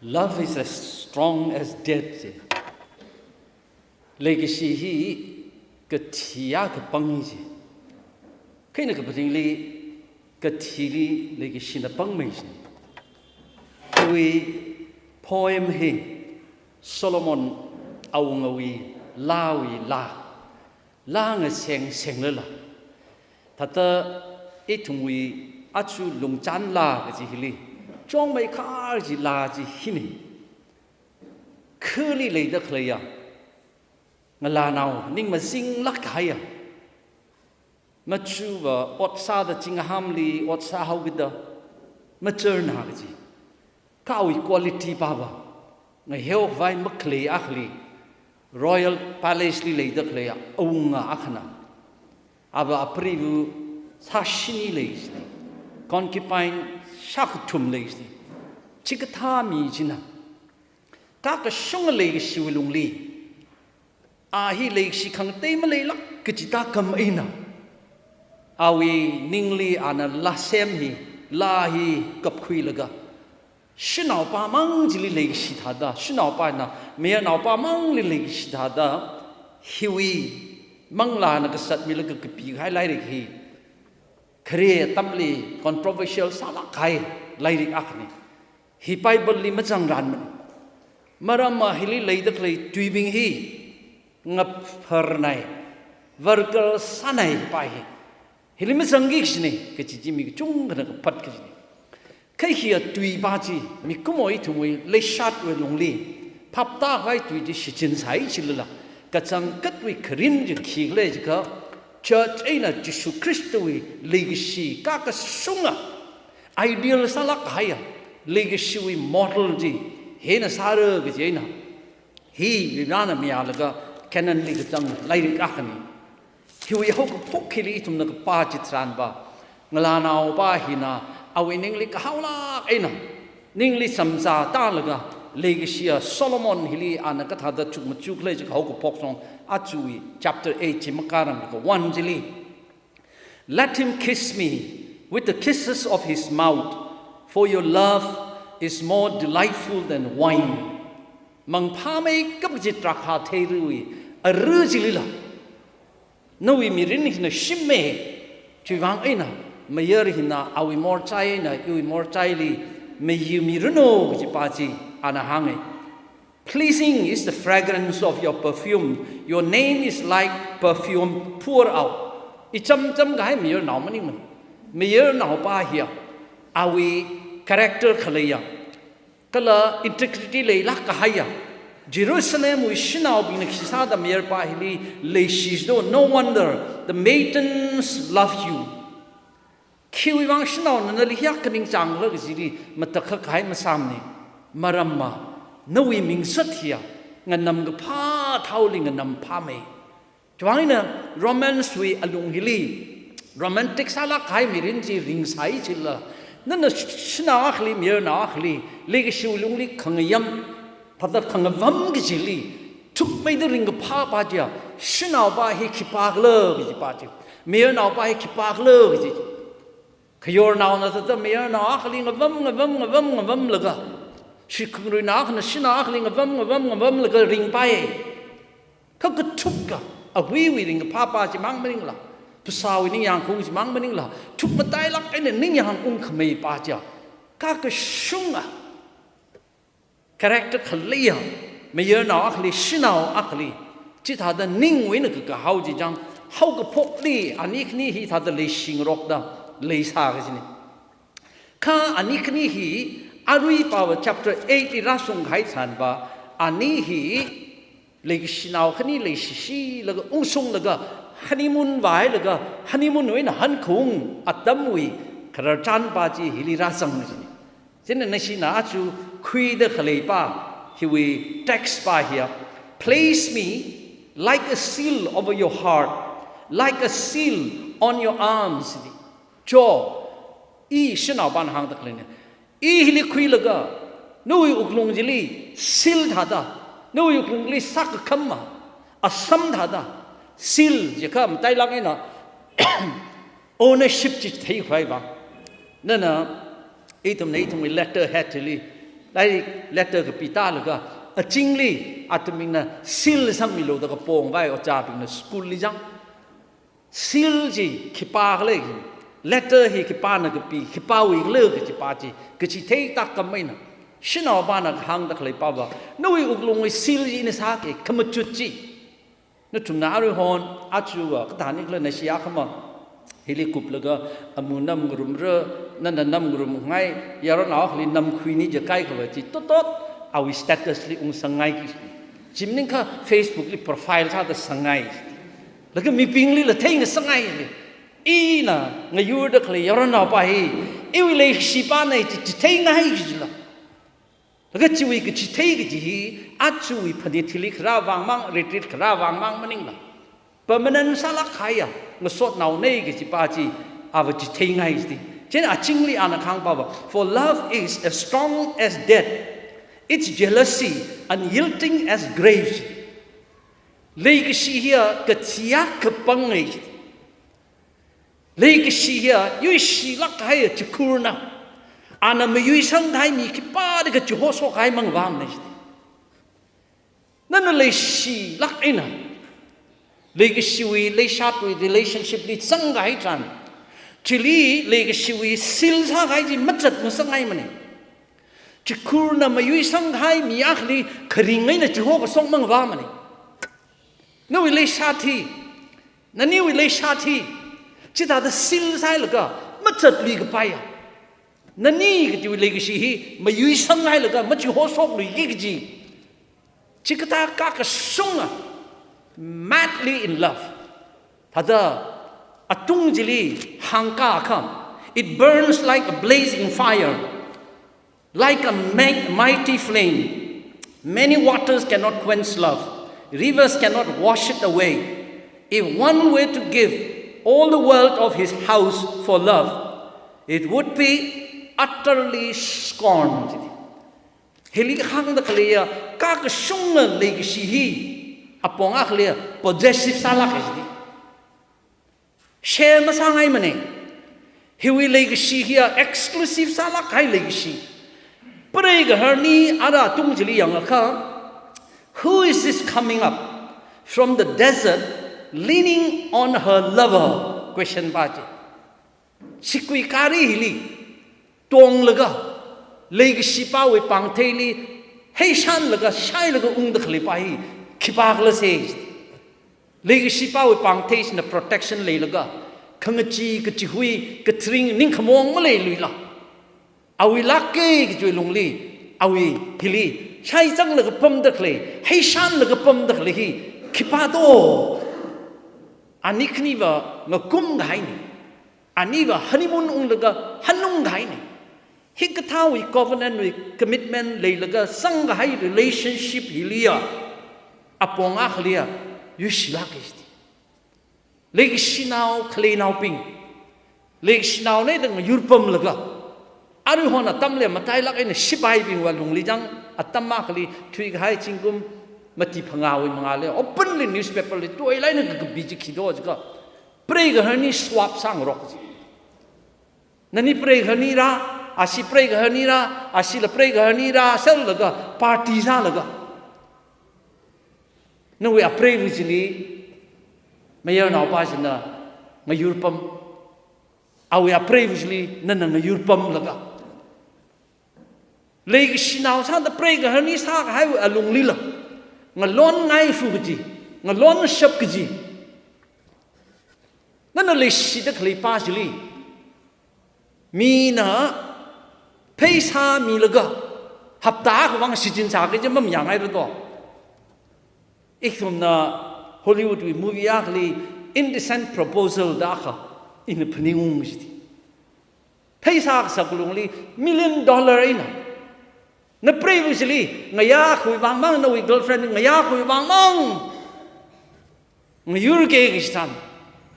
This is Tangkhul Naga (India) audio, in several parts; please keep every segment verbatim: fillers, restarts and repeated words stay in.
Love is as strong as death ji. Leikashi hi kathi akha pānga ji. Kha eina kaphaning li kathili leikashina pāngmei ji. Hiwui poem hi Solomon awungawui laawui laa. Laa ngaseng senglala, thāda ithumwui aja lungchān laa kaji hili chungmei khar ji laa ji hina. Khali leida khaleiya ngalānao ning mazinglāk kahaiya, machuva ot sāda chinghamli ot sāhaokida machārna kaji. Kha awui quality pava ngaheo khavai makhalei akhali, Royal Palace li leida khaleiya awunga akhana. Ava apreivā sāshini lei ji, concubine shākathum lei ji. Chikathā mi china, kha kashunga leikashiwui lungli, a hi leikashi khangatei maleilāk kaji tākam eina, awui ningli ana laa sem hi, laa hi kapkhuilaga, shanaopā mang chili leikashi thāda, shanaopāna mayarnaopā mangli leikashi thāda, hiwui manglāna kasatmilaga kapikahai lairik hi khare atamli controversial sālāk kahai lairik akhana. Hi Bible li mazangranmana. Maramva hili leida khalei tuibing hi ngapharnai, varkar sānai pa hi. Hili mazangki kajina, kaji chi mi kachungkhana kaphat kajina. Kha hiya tui pa chi mikumo ithumwui leishatwui lungli phaptākhavai tui chi shichinsai jilala, kachangkhatwui kharing chi khikhala jiakha, church eina Jishu Khristawui leikashi kha kashunga, ideal sālāk kahaiya leikashiwui model chi hina sāra kaji eina, hi Varena mayālaga canon li kazang lairik akhana. Hiwui haokaphok hili ithumna kapā chitharan pa, ngalānaopā hina awui ningli kahaolāk eina ningli samzā tālaga leikashiya Solomon hili ana kathāda chukmajā khalei chi haokaphok shong, ajawui chapter eight chi makāranglaga one chili, "Let him kiss me with the kisses of his mouth, for your love is more delightful than wine." Mangphāmeikap kaji drakhā theiruwui ara chilila, nawui mirin hina shimmi, chiwuivang eina mayar hina awui morchai eina iwui morchaili mayuimiranu kaji pa chi ana hānga. "Pleasing is the fragrance of your perfume. Your name is like perfume poured out." Icham cham kahai mayarnao maningmana. Mayarnaopā hiya awui character khaleiya, kala integrity leilāk kahaiya, Jerusalemwui shanaobingna khisāda mayarpā hili leishido, "No wonder the maidens love you." Khiwuivang shanaona nali hiyākha ningchāngkhala kajili matakhak kahai masāmana. Maramva nawui mingzat hiya nganamkaphā thaoli nganamphāmei. Chiwuivang eina romance wui alung hili, romantic sālāk kahai mirin chi ringsai jilala, nana shanao akhali, mayarnao akhali leikashiwui lungli khangayam, phāda khangavam kajili thukmeida ringkaphā pa chiya, shanaopā hi khipākhala kaji pa chi, mayarnaopā hi khipākhala kaji. Khayornaona thāda mayarnao akhali ngavam, ngavam, ngavam, ngavamlaga, shikhangaruinao akhana shanao akhali ngavam, ngavam, ngavamlaga ringpai. Kha kathukka, awuiwui ringkaphā pa chimang maningla, phasāwui ningyāng khaung chimang maningla, thukmatailāk eina ningyāng ungkhamei pa chiya, kha kashunga character khaleiya mayarnao akhali, shanao akhali, chithāda ningwui eina kakahao chi chang, haokaphokli ani khani hithāda leishingarokda leisā kajina. Kha ani khani hi, arui pava chapter eight li rāshung kahai tharan pa, ani hi leikashinao khani leishishilaga ungshunglaga, honeymoon vāhailaga, honeymoon wui eina hankhaung atamwui khararchan pa chi hili rāzang kajina. Chieina nashina aja khuida khalei pa, hiwui text pa hiya, "Place me like a seal over your heart, like a seal on your arms," ji. Cho, i shanaopana hāngda khaleina, i hili khuilaga, nawui wuklung chili seal thāda, nawui wuklungli sākakhama asam thāda, seal jiakha matailāk eina ownership chi theikhavai vang. Nana ithumna ithumwui letterhead chili Lairik letter kapi tālaga, achingli athumna seal sangmilu da kapong vai ojābingna school li zang. Seal chi khipākhala ki, letter hi khipāna kapi, khipāwuikhala kachi pa chi, kachithei tak kameina. Shanaopana kahāngda khalei pava, nawui wuklungwui seal chi ina sāki, khamachut chi. Nathumna aruihon, achuwa, kathānikhala nashi akhama hili kuplaga, amu namngarumra, nana namngarumngai, yaronao akhali namkhuini jiakha khavai chi, totot, awui status li ungsangngaiya. Chi maningakha Facebook li profile sāda sangngaiya. Laga mibinglila theingasakngaiya. Ina ngayurda khalei yaronao pa hi, iwui leishipana chi, chitheingai kajila. Laga chiwui kachithei kaji hi, achuwui phanit hili kharā vangmang, retreat kharā vangmang maningla, permanent sālāk kahaiya ngasotnaona kachi pa chi, ava chitheingai chi. Chieina achingli ana kahāng pava, "For love is as strong as death, its jealousy unyielding as grave." Leikashi hiya kachiya kapangngai. Leikashi hiya yuishilāk kahaiya chikhurna. Ana mayuisang kahai mi khipāda kachihosok kahai mangavāmana. Nana leishilāk eina, leikashiwui, leishatwui relationship li zang kahai tharan, chili leikashiwui seal sākahai chi mazatngasakngaimana. Chikhurna mayuisang kahai mi akhali kharing eina chiho kasok mangavāmana. Nawui leishat hi, naniwui leishat hi, chithāda seal sāhailaga mazatlui kapaiya. Nani kachiwui leikashi hi mayuisanghailaga machihoshokluiki kaji. Chikathā kakashunga, madly in love. Thāda atung chili hāngkakha, it burns like a blazing fire, like a ma-, mighty flame. Many waters cannot quench love. Rivers cannot wash it away. If one were to give all the wealth of his house for love, it would be utterly scorned. Hili hāngda khaleiya, kakashunga leikashi hi, apong akhaliya possessive sālāka jida. Share masāngaimana. Hiwui leikashi hiya exclusive sālāk kahai leikashi. Preigahar ani ara atung chili yangakha, "Who is this coming up from the desert leaning on her lover?" Question pa chi. Shikui kari hili tonglaga, leikashipāwui pāngtheili heishanlaga, shailaga ungda khalei pa hi khipākhala se. Leikashipāwui pāngthei china protection leilaga, khangachee, kachihui, katharing, ningkhamong maleiluila, awui lāka kajiwui lungli, awui hili shaizanglaga pamda khalei, heishanlaga pamda khalei hi khipā do? Ani khaniva ngakum kahaina. Aniva honeymoon unglaga hanung kahaina. Hikathāwui covenant wui commitment leilaga sangkahai relationship hiliya, apong akhaliya yuishilāka jida. Leikashinao khaleinaobing, leikashinaona da ngayur pamlaga, aruihon atamli matailāk eina sipaibingwui lungli zang, atam akhali thuikahai zingkum mati phangāwui mangāli openly newspaper li toilāk eina kakapi chi khi do jiakha, preigahar ani swap sāngarok ji. Nani preigahar ani rā, ashi preigahar ani rā, ashila preigahar ani rā, sālaga party sālaga, nawui apreiva chili mayarnaopa china ngayur pam, awui apreiva chili nana ngayur pamlaga, leikashinao sāda preigahar ani sākahaiwui alunglila ngalonngai fu kaji, ngalonshap kaji. Nana leishida khalei pa chili mina pheisā milaga hapta akhawui vang shichin sāki kaji mamayāngaira do. Ithumna Hollywood wui movie akhali Indecent Proposal da akha ina phaningung jida. Pheisā kasak lungli million dollar eina, na preiva chili ngayā khuiwui vangmang, nawui girlfriend ngayā khuiwui vangmang ngayurki kaji tharan,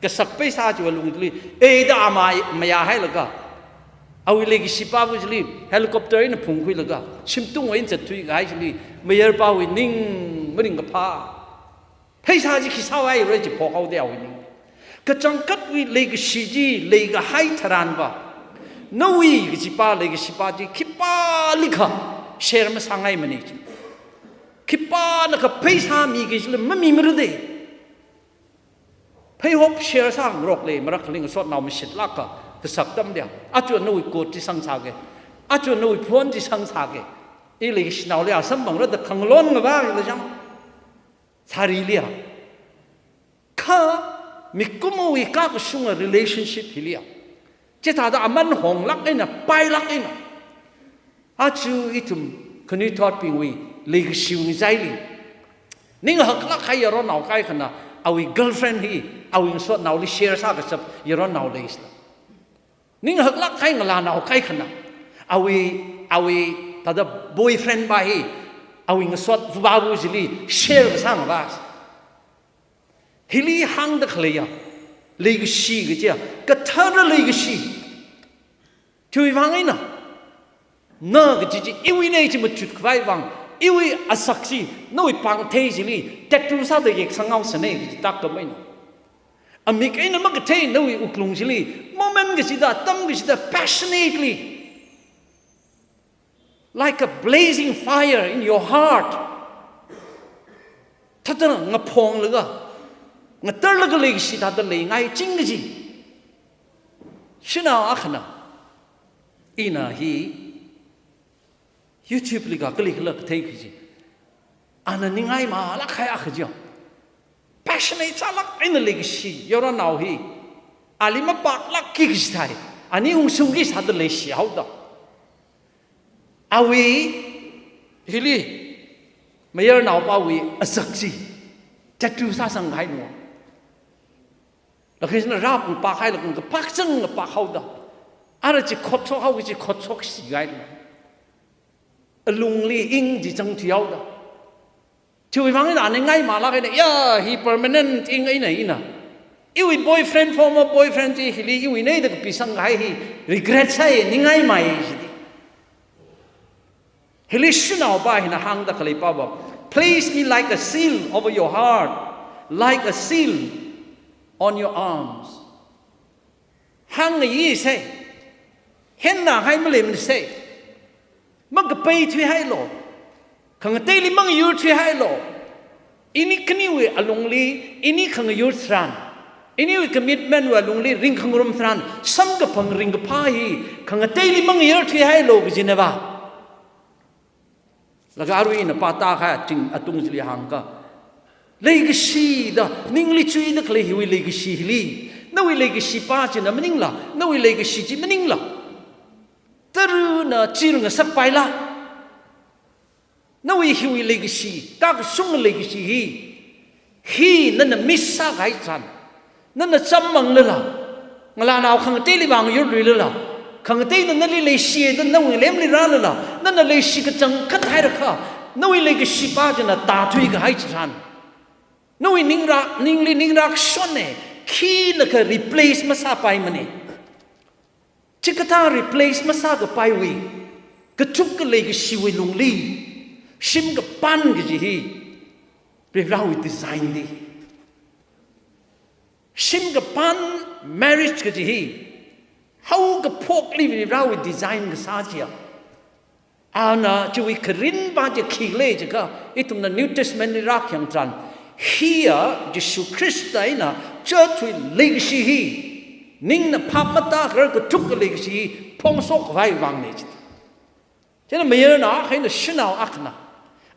kasak pheisā chiwui lungli, ei da ama mayāhailaga, awui leikashipāva chili helicopter eina phungkhuilaga shimtungwui eina zatthuikahai chili, mayarpāwui ning maringkaphā, pheisā chi khi sāhaira chi phokhaoda awui ning. Kachangkhatwui leikashi chi leikahai tharanva, nawui kajipa leikashipa chi khipālikha share masāngaimana chi. Khipānakha pheisā miki chili mamimarade. Pheihop share sāngarokle, marakli ngasotnao mashitlāka, kasak atamli. Aja nawui coat chi sangsāke. Aja nawui phone chi sangsāke. Ili shanaoli asamphangra da khangalon ngavāla chang. Sārili. Kha mikumowui kakashunga relationship hili. Chithāda aman honglāk eina, pailāk eina. Aja ithum khanuithotbingwui leikashiwui ngachaili. Ning haklāk kahai yaronnao kaikhana, awui girlfriend hi, awui ngasotnaoli share sākashap yaronnao leisāla. Ning haklāk kahai ngalānao kaikhana, awui, awui, thāda boyfriend pa hi, awui ngasot vāva̱ chili share kasā ngavā. Hili hāngda khaleiya, leikashi kajiya, kathara leikashi. Chiwui vang eina, na kaji chi iwuina chi machut khavai vang, iwui asak chi, nawui pāngthei chili, tattoo sāda yeksanghaosana kaji tākam eina. Amik eina makathei nawui wuklung chili, moment kachida, atam kachida, passionately. Like a blazing fire in your heart. Thāda ngaphonglaga, ngatarlaga leikashi thāda leingai ching kaji. Shanao akhana, ina hi YouTube li ka kali kala kathei kaji. Ana ningai malāk kahai akha jiya. Passionate sālāk eina leikashi yaronnao hi. Ali mapāklākki kaji thai. Ani ungshungki sāda leishi haoda. Awui, hili, mayarnaopawui asak chi. Tattoo sāsanghaina. Lakhashina rāpung pākhai lakun kapakchang ngapākhaoda. Ara chi khotshok haoki chi khotshok sihaina. Alungli ing chi changthuihaoda. Chiwui vang eina ningai malāk eina, ya, hi permanent ing eina ina. Iwui boyfriend, former boyfriend chi hili iwuina da kapisang kahai hi regret sāi, ningai mai chidi. Hili shanaopa hina hāngda khalei pava. Place me like a seal over your heart, like a seal on your arms. Hāngngayi sai. Henna hai malemni sai. Makapai thuihailu. Khangateili mangayur thuihailu. Ini khaniwui alungli, ini khangayur tharan. Iniwui commitment wui alungli ringkhangarum tharan. Samkaphang ringkaphā hi. Khangateili mangayur thuihailu kajina va. Laga arui ina pātākahai ating atung chili hāngka. Leikashi da, ningli chuida khalei hiwui leikashi hili. Nawui leikashipa china maningla, nawui leikashi chi maningla. Taruna chirngasakpaila. Nawui hiwui leikashi, kakashung leikashi hi. Hi nana miss sākahai tharan. Nana chammanglala. Ngalānao khangateili vang yurluilala. Khangateina nali leishi da nawui lemli rālala. Nana leishi kachangkhat hairakha. Nawui leikashipa china tāthuikahai tharan. Nawui ningra, ningli ningrakshonna. Khinakha replace masāpaimana. Chikathā replace masākapaiwui, kathuk leikashiwui lungli, shimkapan kaji hi, Varivarāwui design di. Shimkapan marriage kaji hi, haokaphokli Varivarāwui design kasā chiya. Ana chiwui kharinpa chi khikhala jiakha, ithumna New Testament li rākhayang tharan, hiya Jishu Khrista eina church wui leikashi hi, ningna phap matākharar kathuk leikashi hi, phongshok khavai vangna chi. Chieina mayarnao akha eina shanao akhana.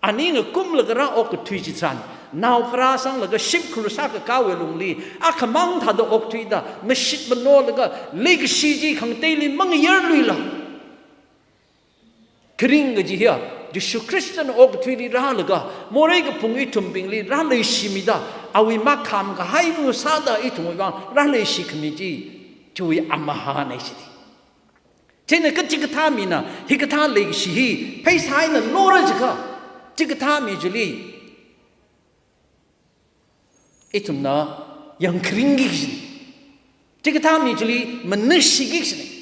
Ani ngakumlaga rā okkathui chitharan, naopharā sanglaga shimkhur sākakāwui lungli, akhamang thāda okthuida, mashit manolaga, leikashi chi khangateili mangayarluila. Kharing kaji hiya, Jishu Khristana okathuili rālaga, morei kaphung ithumbingli rāleishimida, awui makham kahaiwui sāda ithumwui vang rāleishikhami chi, chiwui amahāna chidi. Chieina kachikathā mina, hikathā leikashi hi, pheisā eina lora jiakha, chikathā mi chili, ithumna yangkharingki kajina. Chikathā mi chili manashiki kajina.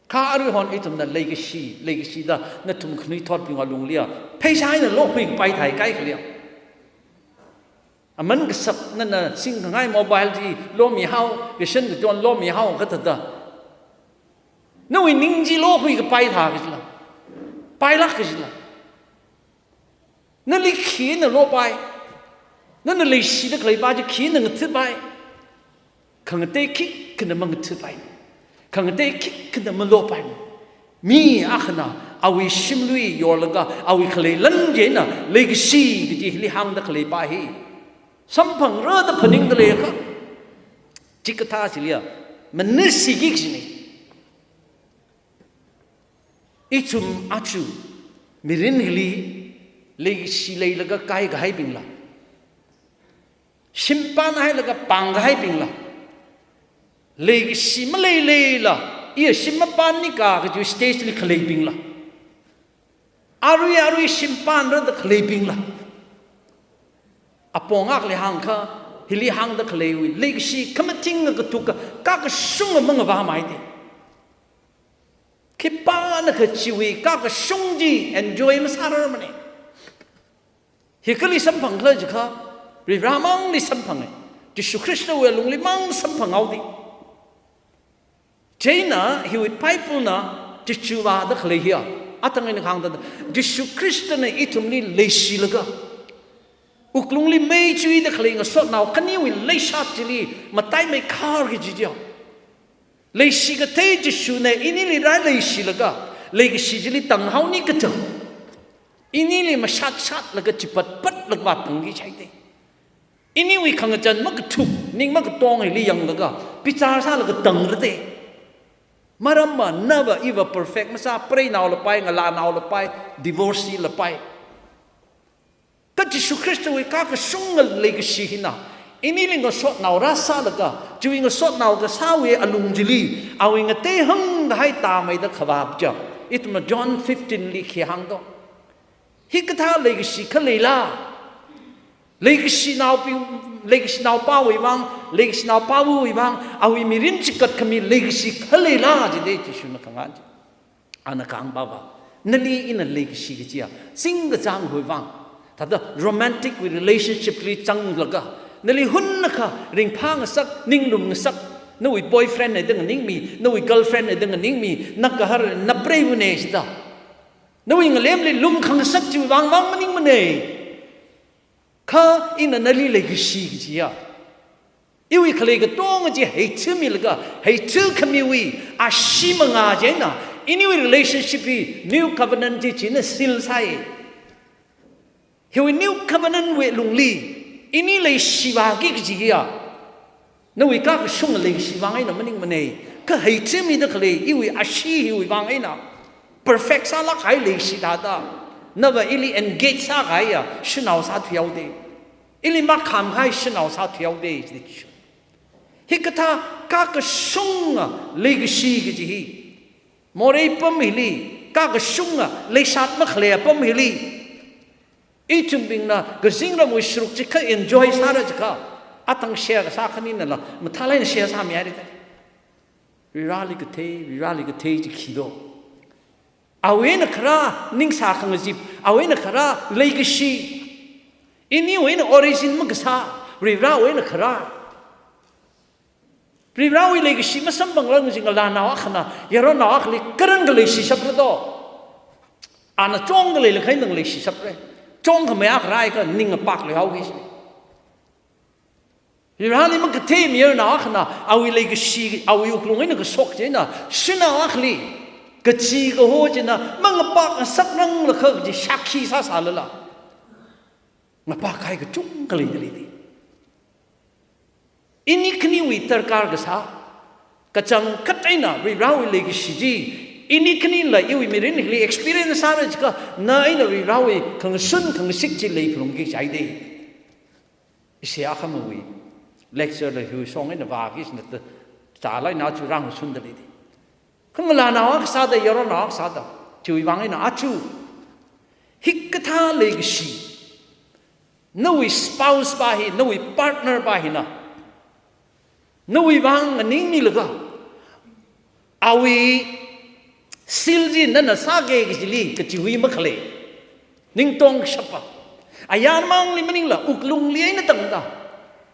Kha aruihon ithumna leikashi, leikashi da nathum khanuithotbingwui lunglia, pheisā eina lokhuikapai thai kaikhaliya. Aman kasak nana singkhangai mobile chi lomihao, kashan katon lomihao kathāda. Nawui ning chi lokhuikapai thā kajila. Pailāk kajila. Nali khina lopai. Nana leishida khaleipa chi khina ngathapai. Khangatei khikhana mangathapai. Khangatei khikhana malopai. Mi akhana awui shimlui yorlaga awui khalei lan chieina leikashi kaji hili hāngda khaleipa hi samphangra da phaningda leiakha, chikathā chiliya manasiki kajina. Ithum aja mirin hili leikashi leilaga kaikahaibingla, shim pānhailaga pāngkahaibingla, leikashi maleileila, iya shim mapānnika kaji stage li khaleibingla, arui arui shim pānra da khaleibingla, apong akhali hāngkha, hili hāngda khaleiwui leikashi khamathing kathuk kakashunga mangavāmei da. Khipānakha chiwui kakashung chi enjoy masārarmana. Hi kali samphangkhala jiakha, Varivarāmangli samphange. Jishu Khristawui alunglimang samphanghaoda. Chieina hiwui Bible na Jishuva da khalei hiya, atang eina kahāngda, Jishu Khristana ithumli leishilaga wuklungli mei chuida khalei ngasotnao khaniwui leishat chili mataimeikhar kaji chiya. Leishi kathei Jishuna inili rāleishilaga leikashi chili tānghaoni kaja, inili mashatshatlaga chipatpatlaga vātangki chai da. Iniwui khangachan makathuk, ning makatong hili yanglaga bichar sālaga tāngra da. Maramva nava iva perfect masā, preinao lapai, ngalānao lapai, divorcee lapai. Kha Jishu Khristawui kakashunga leikashi hina inili ngasotnao rāsālaga, chiwui ngasotnao kasāwui alung chili awui ngateihang kahai tāmeida khavā chiya, ithumna John fifteen li khi hāngdo. Hikathā leikashi khaleila, leikashinaopi, leikashinaopawui vang, leikashinaopawui vang, awui mirin chikat khami leikashi khaleila jida Jishuna khangahān chi. Ana kahāngpava, nali ina leikashi kajiya, zingkachāngwui vang, thāda romantic wui relationship li zanglaga, nali hunnakha ringphāngasak, ninglumngasak, nawui boyfriend na da nganingmi, nawui girlfriend na da nganingmi, na kahar, na preiva̱na jida, nawui ngalemli lumkhangasak chiwui vangmang maningmana. Kha ina nali leikashi kajiya, iwui khalei katonga chi heichimilaga, heichikhamiwui ashee mangā chieina iniwui relationship hi New Covenant chi china seal sāi. Hiwui New Covenant wui lungli ini leishivāki kaji hiya, nawui kakashunga leishi vang eina maningmana. Kha heichimida khalei iwui ashee hiwui vang eina, perfect sālākkahai leishi thāda, nava ili engage sākahaiya shanao sāthuihaoda. Ili makhamkahai shanao sāthuihaoda, jida Jishu. Hikathā kakashunga leikashi kaji hi, morei apam hili, kakashunga leishat makhalei apam hili, ithumbingna kazingramwui sharuk chikha enjoy sāra jiakha, atang share kasā khaninala mathālāk eina share sāmihaira da. Varivarāli kathei, Varivarāli kathei chi khi do? Awui eina kharā ningsā khangazip, awui eina kharā leikashi, iniwui eina origin makasā, Varivarāwui eina kharā. Varivarāwui leikashi masamphangla ngazin ngalānao akhana yaronnao akhali karan kha leishishapra do? Ana chungda leilakha eina ngaleishishapra. Chungkhamei akha rāakha ning ngapakluihaoki. Varivarāli makathei mayarnao akhana awui leikashi, awui wuklung eina kashok chieina shanao akhali kachi kaho china mangapakngasakranglakha kaji shākhi sāsālala, ngapakkahai kachungkha leidalei da. Ini khaniwui darkar kasā, kachangkhat eina Varivarāwui leikashi chi ini khanila iwui mirin hili experience sāra jiakha, na eina Varivarāwui khangashun khangashik chi leiphalungki jida. Ishi akhamawui lecture la hiwui shong eina vāki sina ta, chālāk eina aja rāngashundalei da. Kha ngalānao akha sāda, yaronnao akha sāda, chiwui vang eina aja hikathā leikashi, nawui spouse pa hi, nawui partner pa hina nawui vang nganingmilaga, awui seal chi nana sāki kajili kachihui makhalei, ningtong kashapa, ayarmangli maningla wuklungli eina tangda,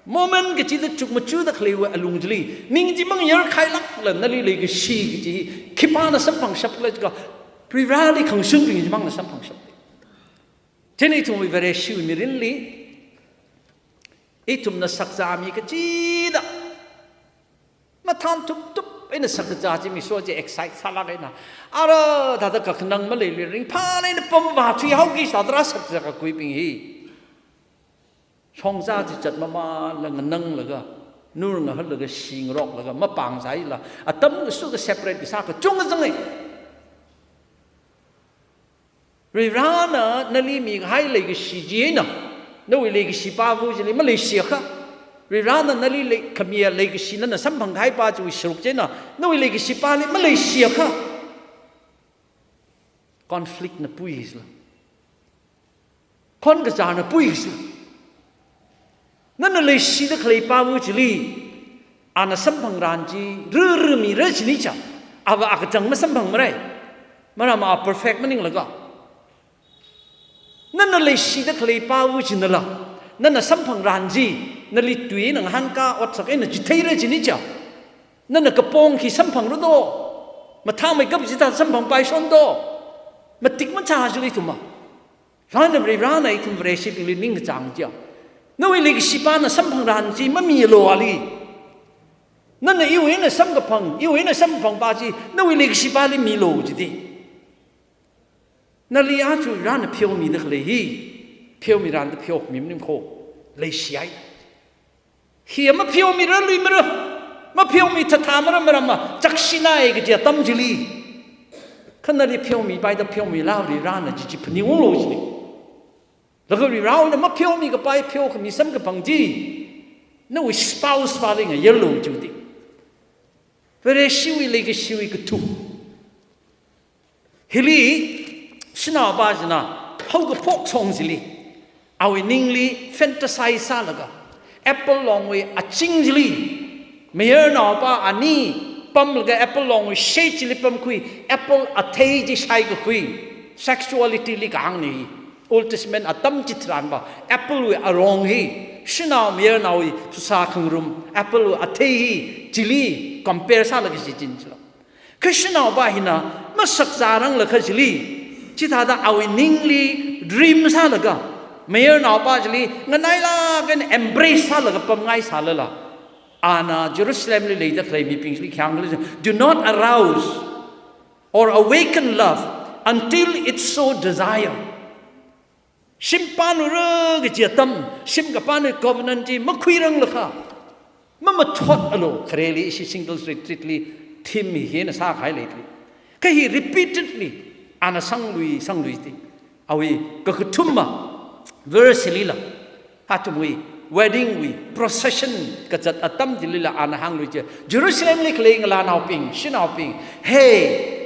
moment kachida chukmachuda khaleiwui alung chili ning chi mangayar khailākla nali leikashi kaji khipāna samphangshapkhala jiakha, Varivarāli khangashunbing chimangna samphangshap. Chieina ithumwui Vareshiwui mirinli, ithumna sakzāmi kachida mathān tuptup eina sakzā chi miso chi excite sālāk eina, ara thāda kakhanang maleili ringphālāk eina pamvā thuihaoki sāda rāsakzā kakuibing hi shongzā chichat mamānla ngananglaga, nur ngahalaga, shingaroklaga, mapāngzāila, atam kasuka separate kasā kachungkha zangai. Varivarāna nali mikahai leikashi chieina, nawui leikashipāva chili maleishiakha, Varivarāna nali lei, khamiya leikashi nana samphangkahaipa chiwui sharuk chieina, nawui leikashipāli maleishiakha, conflict na puisila. Khon kazāna puisila. Nana leishida khaleipāva chili, ana samphangrān chi rurumira chinicha, ava akachang masamphangmarai. Maramva perfect maninglaga. Nana leishida khaleipāva chinala, nana samphangrān chi, nali tui eina ngahānkā otsak eina chitheira chinicha, nana kapong khi samphangra do, mathāmeikap chithā samphangpaishon do, matik machā chili ithumva. Chieina Varivarāna ithum Vareshibingli ningkachāng chiya, nawui leikashipāna samphangrān chi mamilu ali. Nana iwui eina samkaphang, iwui eina samphangpa chi, nawui leikashipāli milu jida. Nali aja Varivarāna pheomida khalei hi, pheomirānda pheokhami maningkho, leishihai. Hi mapheomirarluimara, mapheomi thathāmara maramva, chakshina e kaji atam chili. Kha nali pheomipaida pheomilala Varivarāna chichi phaningunglu chili. Laga Varivarāna mapheomikapai pheokhami samkaphang chi, nawui spouse pāli ngayarlu jida. Vareshiwui leikashiwui kathu. Hili, shanaopa china, haokaphok song chili, awui ningli fantasize sālaga, apple longwui aching chili, mayarnaopa ani pamlaga apple longwui shade chili pamkhui, apple athei chi shaikakhui, sexuality li kahāngna hi. Old Testament atam chitharanva, apple wui arong hi, shanao mayarnaowui phasā khangarum, apple wui athei hi, chili compare sālaga shichin chila. Kha shanaopa hina masakzāranglakha chili, chithāda awui ningli dream sālaga, mayarnaopa chili nganailāk eina embrace sālaga pamngai sālala, ana Jerusalemli leida khalei mibing chili khayang khala, "Do not arouse or awaken love until it so desire." Shim pānura kaji atam, shim kapānwui covenant chi makhuiranglakha, mamathotlu, khareli ishi singles retreat li theme hi hina sākahai leili. Kha hi repeatedly ana sanglui, sanglui ti. Awui kakathuma verse lila, athumwui wedding wui procession kazat atam chilila ana hānglui chi, Jerusalemli khalei ngalānaobing, shanaobing, hey,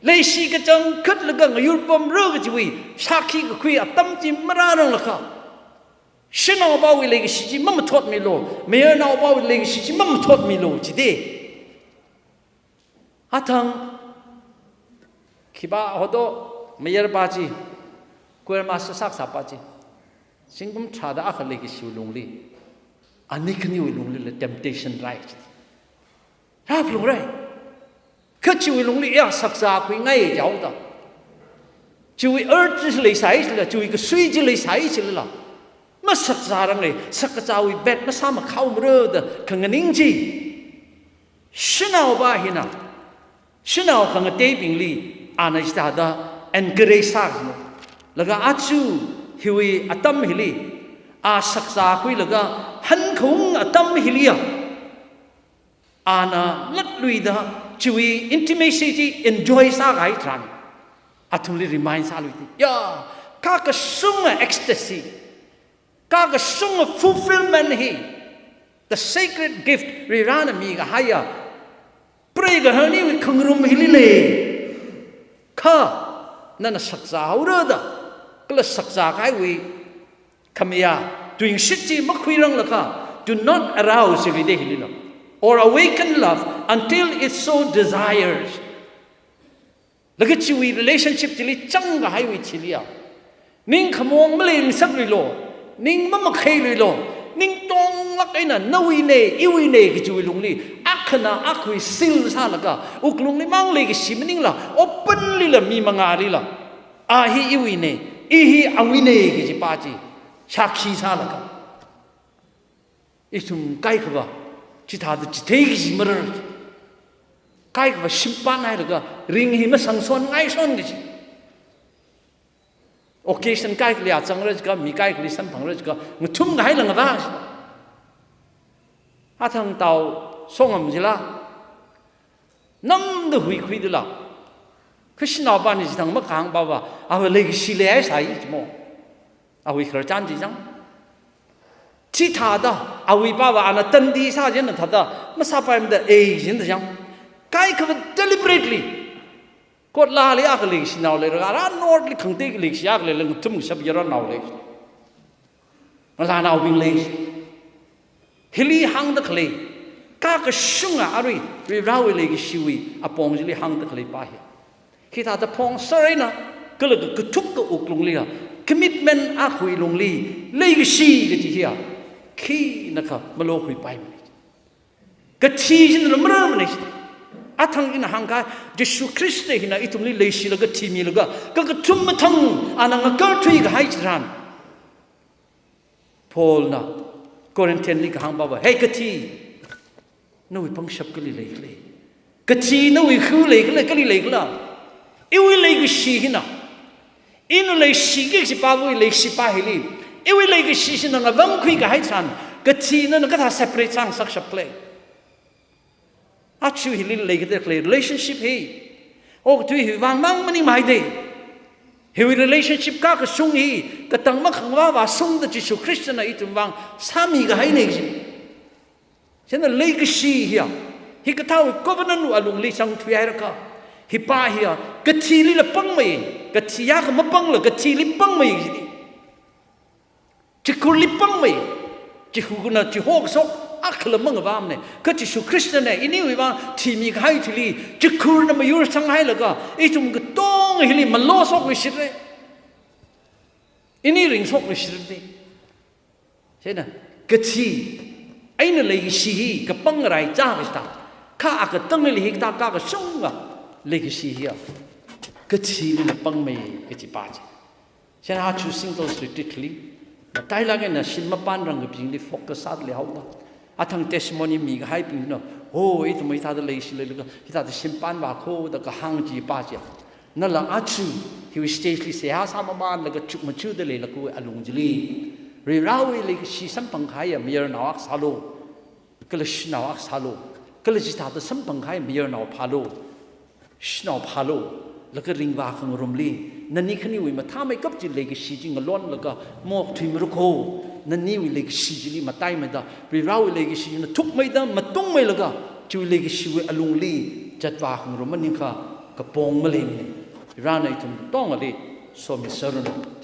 leishi kachangkhat laga ngayur pamra kajiwui shākhi kakhui atam chi marāranglakha, shanaopawui leikashi chi mamathotmilu, mayarnaopawui leikashi chi mamathotmilu jida. Athang khipā hodo mayarpa chi, choir master sākasāpa chi, zingkum tharāda akha leikashiwui lungli, ani khaniwui lunglila temptation rāi jida. Rāphalungrai. Kha chiwui lungli ya sakzā khuingai jaoda, chiwui urge chi leisai chila, chiwui kasui chi leisai chila, masakzāranglei, sakzāwui bed masāmakhaomara da khanganing chi, shanaopa hina, shanao khangateibingli ana chithāda encourage sāsānu. Laga aja hiwui atam hili, a sakzā khuilaga hankhaung atam hiliya, ana latluida chiwui intimacy chi enjoy sākahai tharan, athumli remind sālui ti. Ya, kha kashunga ecstasy, kha kashunga fulfillment hi, the sacred gift Varivarāna mikahaiya, preigahar aniwui khangarum hili lei. Kha nana sakzāhaora da, kala sakzākahaiwui khamayā tuingashit chi makhuiranglakha, do not arouse every day hilila, or awaken love until it so desires. Laga chiwui relationship chili changkahaiwui chiliya, ning khamong maleingsakluilu, ning mamakheiluilu, ning tonglāk eina nawuine, iwuine kajiwui lungli, ak Khana akhawui seal sālaga, wuklungli mang leikashi maningla, openly la mi mangālila, a hi iwuina, i hi awuina kaji pa chi shākhi sālaga, ithum kaikhava chithāda chithei kaji marar. Kaikhava shimpan hailaga, ring hi masangsonngaisonga kaji. Occasion kaikhali a changra jiakha, mi kaikhali samphangra jiakha, ngathumkahai langva. Athang tao Songam chila, namda huikhuidala, kashinaopa ni chithang makahāng pava, awui leikashi leihaisai chimo. Awui khararchan chi chang. Chithāda, awui pava ana tandi sā china thāda, masāpaimada ei china chang. Kaikhava deliberately. Court lali akha leikashinao leira, ara north li khangatei leikashi akha leila, ngathum kashap yaronao lei. Ngalānaobing lei. Hili hāngda khalei, kakashunga arui, Varivarāwui leikashiwui apong chili hāngda khalei pa hi. Hithāda phongser eina, kala kakathuk ka wuklungli ya, commitment akhawui lungli, leikashi kaji hiya, khinakha malokhuipaimana. Kathi china mararmana. Athang ina hāngkahai, Jishu Khrista hina ithumli leishilaga thimilaga, kakathum mathang ana ngakarthuikahai chitharan, Paulna Corinthian li kahāng pava, "Hey kathi, nawui pangshap kali leikhala? Kathi nawui khu leikhala, kali leikhala? Iwui leikashi hina, ina leishiki kaji pavawui leikashi pa hili, iwui leikashi hina ngavangkhuikahai chitharan, kathi nana kathā separate sāngasakshap khala?" Aja hili leikida khalei relationship hi, okathui hiwui vang mang maningmada. Hiwui relationship kakashung hi, katang makhangva vāshungda Jishu Khristana ithum vang sāmikahaina kaji. Chieina leikashi hiya, hikathāwui covenant wui alungli zangthuihairakha, hi pa hiya, kathilila pangmei, kathi akha mapangla kathili pangmei kaji. Chikhurli pangmei, chikhurna chihokshok akhala mangavamana. Kha Jishu Khristana iniwui vang thimikahai thili, chikhurna mayursang hailaga, ithum katonga hili maloshokluishitra. Ini ringshokluishitra. Chieina, kathi, eina leikashi hi kapang rai cha kashita, kha akatangli hikathā kakashunga leikashi hiya, kathilila pangmei kaji pa chi. Chieina aja singles retreat li, matailāk eina shim mapanrang kabingli focus sāda leihaoda. Athang testimony mikahaibingna, "Oh, ithum hithāda leishi leilaga, hithāda shimpan vākhoda kahāng chi pa chi." Nala aja, hiwui stage li seihā sāmamanlaga chukmajada leilākwui alung chili, Varivarāwui leikashi samphangkahai mayarnao akha sālu. Kala shanao akha sālu, kala chithāda samphangkahai mayarnao phālu, shanao phālu, laga ringvā khangarumli, nani khaniwui mathāmeikap chi leikashi chi ngalonlaga, maokthuimaruk ho, naniwui leikashi chili mataimeida, Varivarāwui leikashi china thukmeida, matungmeilaga, chiwui leikashiwui alungli, zatvā khangarum maningakha, kapong maleimana. Varivarāna ithum katongali, somi sāranu.